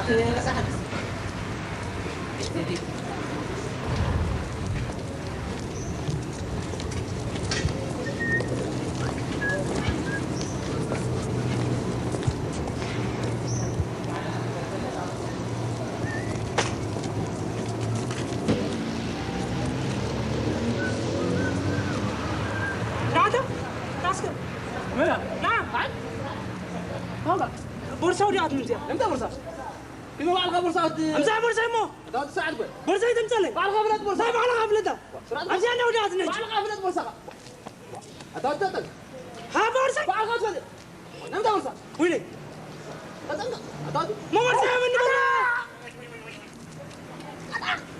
ናተ ናስከ መላ ና ኣይ ታውቃ ቦርሳው ዲያት ምን ዚያ እንተ ቦርሳ ቢመ ባዕልኻ ቦርሳ ኣምሳ ቦርሳ እሞ ዳት ሰዓት በ ቦርሳ ይተምጸለይ ባዕልኻ ብለት ቦርሳ ባዕልኻ ብለታ ኣብዚያ ነው ዲያት ነች ባዕልኻ ብለት ቦርሳ ኣታ ኣታ ሃ ቦርሳ ባዕልኻ ትፈልጥ ነምታ ቦርሳ ወይኔ መቦርሳ ያበል በራ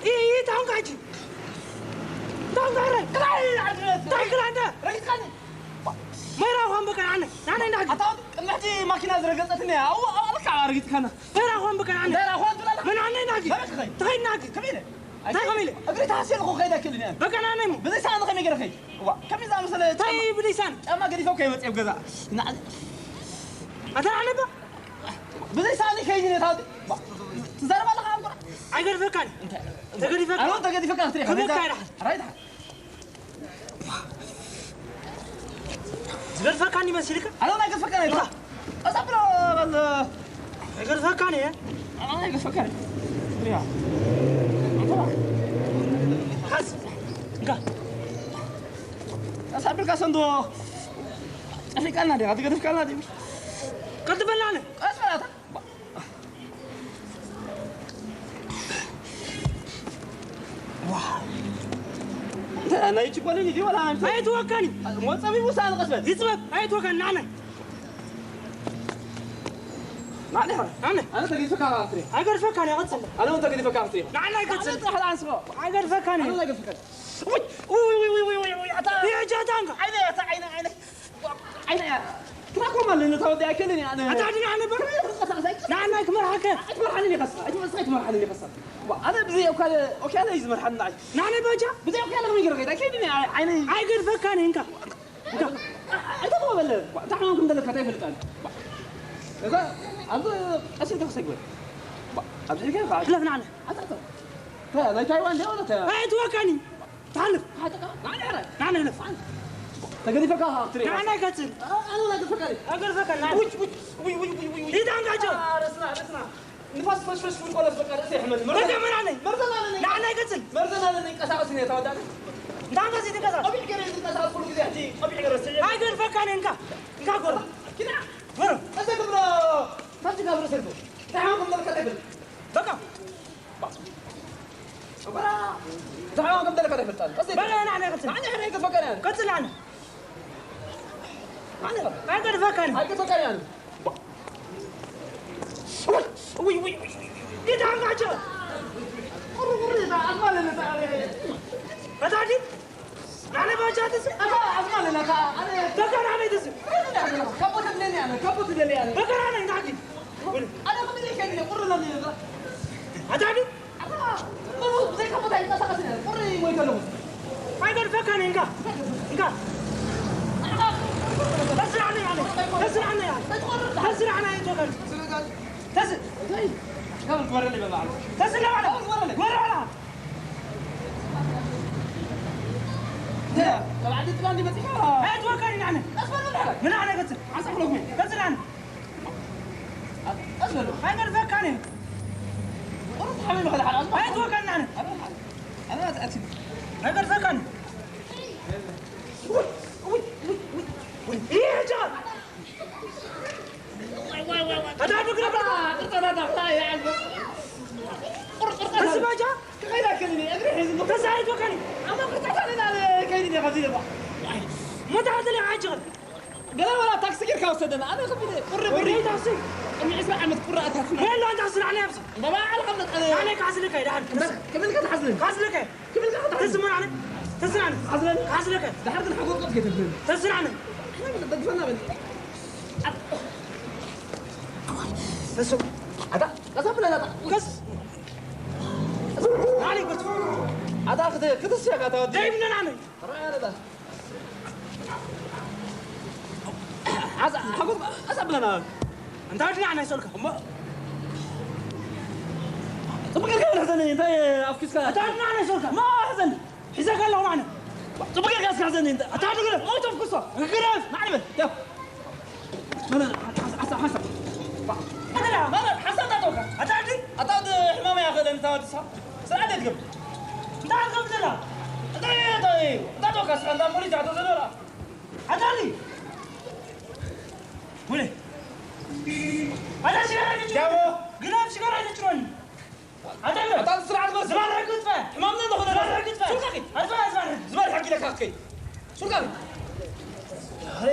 ይህ ታሁን ካጂ ታሁን ጋረ ታክል አንተ መራ ኳን በቀን አነ ናነ ናጊ ቅድሚ ሕጂ ማኪና ዝረገጸትኒ ኣብኡ ኣልካ ኣርጊጽካና መራ ኳን በቀን ኣነ መራ ኳን ትብላ ምን ኣነ ናጊ ተኸይ ናጊ ከመይ እንታይ ከመይ እግሪ ታሲል እኮ ከይዳ ክልኒ በቀን ኣነ ሞ ብዘይ ሳን ከመይ ገረኸይ ዋ ከመይ ዛመሰለ ታይ ብዘይ ሳን ጫማ ገዲፈው ከይመጽእ ገዛ ኣታ ኣነ ባ ብዘይ ሳኒ ከይዲ ነታ ትዛረብ ኣለኻ ኣንኮ ኣይገድፈካን ተገዲፈካ ኣነ ተገዲፈካ ክትሪኢ ከመይ ዛረብ ኣራይታ ዝገድፈካኒ መሲልካ ኣነ ኣይገድፈካን ኣይታ ኣዛ ብሎ በል ኣይገድፈካን እየ ኣነ ኣይገድፈካን ያ ሓዝ እንካ ኣሳብርካ ሰንዶ ጠፊቃልና ዲኻ ትገድፍካልና ዲ ቀልጥፈላነ ቀልጥፈላታ ናይ ችኮለኒ ዲ ወላ ኣንተ ኣይትወካኒ ሞጸቢ ሙሳ ንቀስበት ይጽበብ ኣይትወካኒ ናነ ናነ ናነ ኣነ ተገድፈካ ክትሪ ኣይገድፈካኒ ይቀጽል ኣነ ተገድፈካ ክትሪ ናነ ይቀጽል ጥራሕ ኣንስቦ ኣይገድፈካኒ ኣነ ተገድፈካ ወይ ወይ ወይ ወይ ወይ ኣታ ይጃታንካ ዓይነ ኣታ ዓይነ ዓይነ ዓይነ እያ ትራኮም ኣለኒ ታወዲ ኣይከልን እያ ኣነ ኣታ ድና ኣነ በር ንዓና ኣይትመርሓከ ኣይትመርሓንን ይኸሳ ኣይትመርሳ ኣይትመርሓንን ይኸሳ ኣነ ብዘይ ኦካ ኦካ ኣነ እዩ ዝመርሓኒ ንዓይ ንዓነ ባጃ ብዘይ ኦካ ኣነ ከመይ ገይረ ከይዳ ከይድኒ ዓይነ ኣይገድፈካን እንካ ኣይተቆበለ እንታይ ሓማም ከም ዘለካ እንታይ ይፈልጣል እዛ ኣብዚ ቀሲልካ ክሰግበል ኣብዚ ኢልካ ኢኻ ሕለፍ ንዓነ ኣታ ናይ ታይዋን ዲያ ወላ ታይዋን ኣይትወካኒ تعال تعال تعال تعال تعال تعال تقدي فكاها تري تعال قتل انا لا فكري اقل فكر نعم وي وي وي وي وي وي ايه ده انقاجو رسنا رسنا نفس فش فش ويقول لك بقى رسي احمد مرزنا علي مرزنا علي نعم قتل مرزنا علي قساوس هنا تودع انت عم تزيد قساوس ابي حكر انت قساوس كل كده يحكي ابي حكر رسي هاي قال فكر انك انك قول كده قول قصدك برو فاجي قبل سيرتو تعال قبل كده بقى دعوة قبل لك هذا فتان. قصدي. بقى أنا أنا قتل. أنا أنا قتل فكر أنا. قتل أنا. أنا قتل. أنا قتل فكر. أنا قتل فكر أنا. وي وي وي. إيه ده عم عجب. قر قر إيه ده عم ما لنا تعالى. هذا عجيب. ኣነ ባጃ ትስእ ኣታ ኣዝማል ነካ ኣነ በቀር ኣነ ትስእ ከቦት ለኒ ኣነ ከቦት ለኒ ኣነ በቀር ኣነ ናጊ ኣነ ከምን ከይኒ ቁር ለኒ ኣታዲ ብዘይ ከቦት ኣይንቀሳቀስን እያ ቁር ወይ ከለኹ ኣይገድፈካን እንካ እንካ ተስራዕኒ ኣነ ተስራዕኒ ኣነ ተስራዕኒ ኣይትወቀል ተስ ተስ ተስ ለባዕለ ወረላ ተባዕዲ ጥባንዲ መፂኻ ኣይትወቀል ንዓነ ምን ዓነ ገጽ ዓሳ ክለኩም ገጽ ንዓነ ኣይገድፈካን ቁርጥ ሓቢሉ ከልሓል ኣይትወቀል ንዓነ ኣይገድፈካን ገላ ወላ ታክሲ ጌርካ ወሰደና ኣነ ከቢደ ቁሪ ቁሪ ታክሲ ቅድሚ ዕስራ ዓመት ቁሪ ኣታትና የላ ታክሲ ንዓና ያብሲ ባባ ዓለኻ መጣለ ኣነ ካስልካ ይዳል ክብልካ ትሓዝለኒ ካስልካ ክብልካ ክትሓዝለኒ ተስምራነ ተስራነ ሓዝለኒ ሓዝለካ ዳሕር ግን ሓጎርቆት ጌተብለኒ ተስራነ ደግፈና በል ተስም ኣታ ቀሰብለና ቀስ ኣታ ክትስያካ ተወዲ ደይብለና ኣነ ሓጎርቆት ቀሰብለና እንታይ ድና ናይ ሰልካ እሞ ጽቡቅ ጌርካ በል፣ ሕዘኒ። እንታይ ኣፍኪስካ? ኣታ ንዓና ይዞርካ። ማ ሕዘኒ? ሒዘካ ኣለኹ ንዓና። ጽቡቅ ጌርካ እስካ ሕዘኒ። ኣታ ንግረፍ። ሞይቶም ክሶ። ግረፍ። ንዓና በል። ያው። መመር፣ ሓንሳብ፣ ሓንሳብ፣ ሓንሳብ። መመር፣ ሓንሳብ እንዳተወካ። ኣታ ሕጂ? ኣታ ሕጂ ሕማም እያ ከለ እንታ ወዲ ሰው። ስርዓት ኣይትገብር። እንታይ ትገብር ዘላ? እንታይ፣ እንታይ፣ እንታይ ተወካ እስካ? እንዳ ፖሊስ ኣቶ ዘዶራ። ኣታ ሕጂ? ሙሌ። ኣታ ሽጋራ ኣይትጭረኒ። ዳሞ። ግረፍ ሽጋራ ኣይትጭረኒ። ኣታ ኣታ ስርዓት በል። ዝባን ሕጊ ጥፋ። ሕማምና እንደኾነ ዝባን ሕጊ ጥፋ። ሱርካ ኪድ። ኣታ ዝባን ሕጊ። ዝባን ሕጊ ኢለካ ክትከይድ። ሱርካ ኪድ። ኣሬ።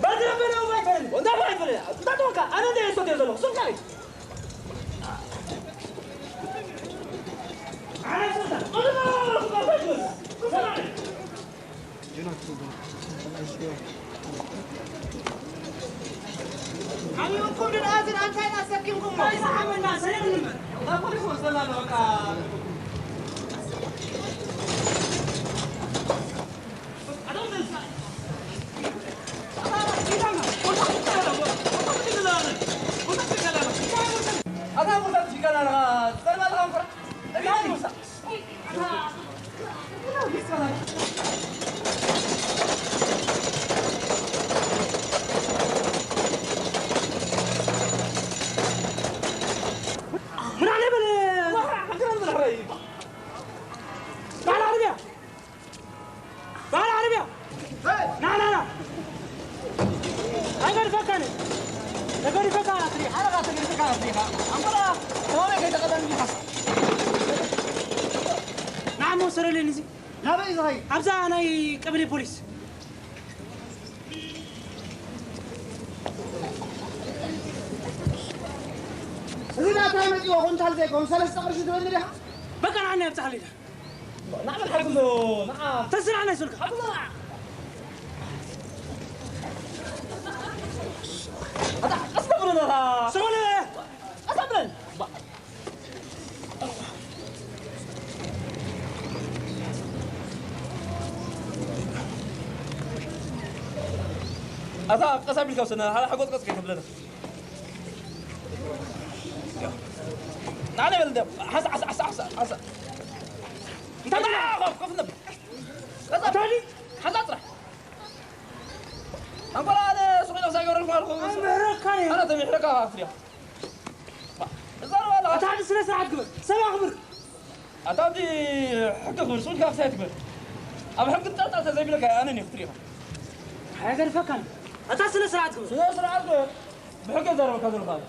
በል ግረፍ በል፣ እንታይ ፈለኒ? እንታይ ፈለኒ? እንታይ ተወካ? ኣነ እንደ የሶት እየ ዘለኹ። ሱርካ ኪድ። ኣነ ሱርካ። ዓሚውኩም ድንኣዝን ኣንታይና ሰኪምኩም? ኣይሰሓበና፣ ሰሪቕ ንበር። ምን عليه بل؟ تعال عربية. تعال عربية. نا، نا، نا. ኣይገድፈካን። ተገዲፈካ ኣትሪኻ። ኣረኻ ተገዲፈካ ኣትሪኻ። ኣምበራ፣ ተማመ ከይተቐደም ዲኻ? ንዓሞ ሰረለኒ እዚ። ናበይ ዝኸይድ? ኣብዛ ናይ ቀበሌ ፖሊስ። እዚ ናታይ መፂዎ ኩንታል ዘይኮን ሰለስተ ቅርሺ ትበኒ ዲኻ? በቃ ንዓና የብፅሓለይ። ንዓመት ሓግዞ፣ ንዓ። ተስራሕ ናይ ስልካ። ሓግዞ፣ ንዓ። ኣታ፣ ቀስ ተብሎ ነኻ። ሰው ነህ? ቀስ ተብሎ። ኣታ፣ ቀስ ኣቢልካ ውሰድ፣ ሓደ ሓጎጽ ቀስ ከይተብለና። ንዓና ይበል እንደ፣ ሓንሳ፣ ሓንሳ፣ ሓንሳ፣ ሓንሳ፣ ሓንሳ። እንታይ ደኣ? ኮፍ፣ ኮፍ ነብ። ቀስ ኣቢል። ሓንሳ ጥራሕ። ኣንኮላ ኣነ ሱቕ ኢለ ክሳገረልኩም ኣለኹ። ኣይምህረካን እየ። ኣነ ተሚሕረካ ኣፍርያ። እዛ ነው ኣላ። ኣታ ሓደ ስነ ስርዓት ግበር። ሰብ ኣኽብር። ኣታ ኣብቲ ሕጊ ክብር፣ ስቕ ኢልካ ክሳይ ትግበር። ኣብ ሕጊ ጠልጠል ተዘይብለካ ኣነ እየ ክትሪኻ። ኣይገድፈካን። ኣታ ስነ ስርዓት ግበር። ስነ ስርዓት ግበር። ብሕጊ ዘረበካ ዘለኹ።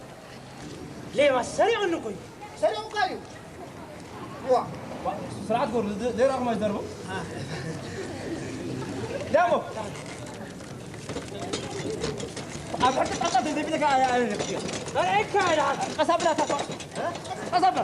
ሌባ ሰሪቑኒ እኮ እዩ። ሰሪቑካ እዩ። ዋ። ስርዓት ጎር ዘይራኹም ኣይዘርቡ። ዳሞ። ኣብ ሕቂ ጣጣ ዘይብለካ ኣያ ኣያ። በልዕካ ኢልካ። ቀስ ኣብላ ታፋ። ቀስ ኣብላ።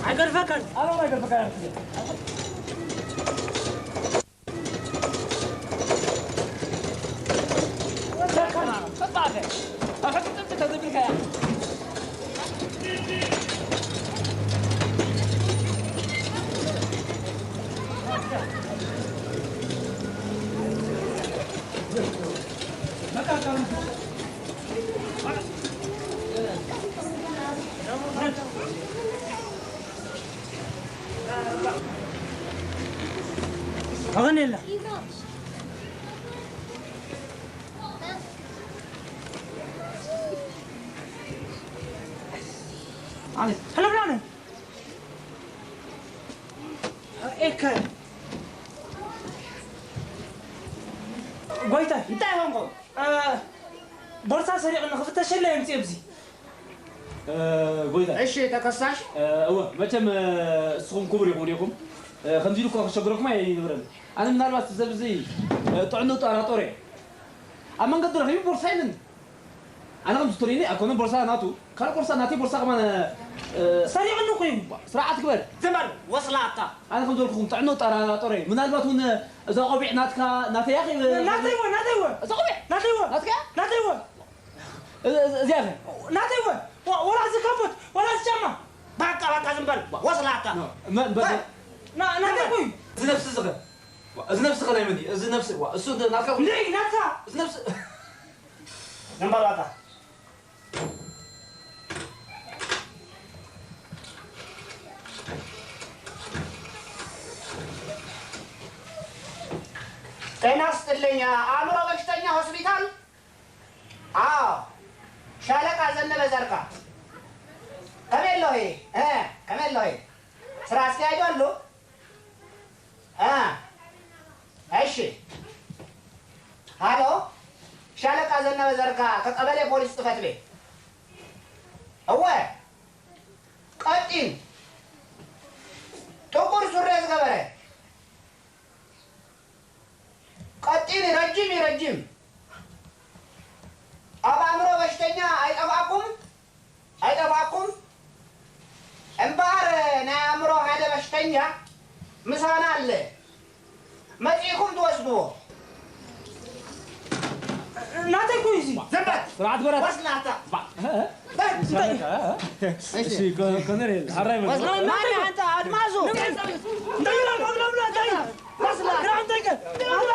ኣይገርፈካን። ኣነ ኣይገርፈካን። ኣቐንየልና። ኣነ፣ ሰላም ናነ። ኤከ። ጎይታ። እንታይ ኾንኩ? እ፣ ቦርሳ ሰሪቑኒ ክፍተሸለይ የምፅእ ኣብዚ። እ፣ ጎይታ። እሺ፣ ተከሳሽ። እ፣ እወ፣ መቸም፣ እ፣ እስኹም ክቡር ኢኹም ዲኹም? እ፣ ከምዚ ኢሉ እኮ ክሸግረኩም ኣይንብርን። ኣነ ምናልባት እዚ ሰብ እዚ፣ እ፣ ጥዕንኡ ጠራጦር እየ። ኣብ መንገዲ ረኺቡ ቦርሳ ኢሉኒ። ኣነ ከም ዝትሪኒ ኣይኮነን ቦርሳ ናቱ፣ ካልእ ቦርሳ ናተይ ቦርሳ ከማን፣ እ፣ ሰሪቕኒ እኮ እዩ። ስርዓት ግበር። ዝም በል ወስላታ። ኣነ ከም ዝበልኩኹም ጥዕኖ ጠራጠረ። ምናልባት እውን እዛ ቆቢዕ ናትካ፣ ናተይ ያኺ፣ እ፣ ናተይ ወ፣ ናተይ ወ። እዛ ቆቢዕ ናተይ ወ። ናትካ? ናተይ ወ። እ-፣ እ-፣ እዚኣ ከ? ናተይ ወ። ወ-፣ ወላ እዚ ካቦት፣ ወላ እዚ ጫማ። በቃ፣ በቃ፣ ዝም በል። ወስላታ። ኖ፣ መ-፣ በ-፣ ና-፣ ናተይ እኮ እዩ። እዚ ነፍሲ እዚ ኸ? ዋ፣ እዚ ነፍሲ ኸ ናይ መን እዩ? እዚ ነፍሲ፣ ዋ፣ እሱ እንደ ናትካ ኹ-፣ እንደ ናትካ። እዚ ነፍሲ ዝም በል በቃ። ጤና ይስጥልኝ፣ አእምሮ በሽተኛ ሆስፒታል? አዎ፣ ሻለቃ ዘነበ ዘርጋ። ከመይ ኣለኺ? እ፣ ከመይ ኣለኺ? ስራ ኣስኪያጅ ኣሎ? እ፣ እሺ። ሃሎ፣ ሻለቃ ዘነበ ዘርጋ ከቀበሌ ፖሊስ ጽሕፈት ቤት። እወ፣ ቀጢን ጥቁር ሱረ ዝገበረ፣ ቀጢን ረጅም እዩ፣ ረጅም። ኣብ ኣእምሮ በሽተኛ ኣይጠፍኣኩም? ኣይጠፍኣኩም? እምበኣር ናይ ኣእምሮ ሓደ በሽተኛ ምሳና ኣለ። መጺእኩም ትወስድዎ። ናተይ እኮ እዩ እዚ። ዝም በል። ስርዓት በል። ወስላታ። ባ-፣ እ፣ እ። በል። እንታይ? እሺ፣ ኮ-፣ ኮነሬል፣ ሓራይ በል። ወስላ-፣ ማን ኣንተ? ኣድማሱ። እንታይ ኢላ? እንታይ ኢላ? እንታይ ኢላ? ወስላ። እንታይ ኢላ?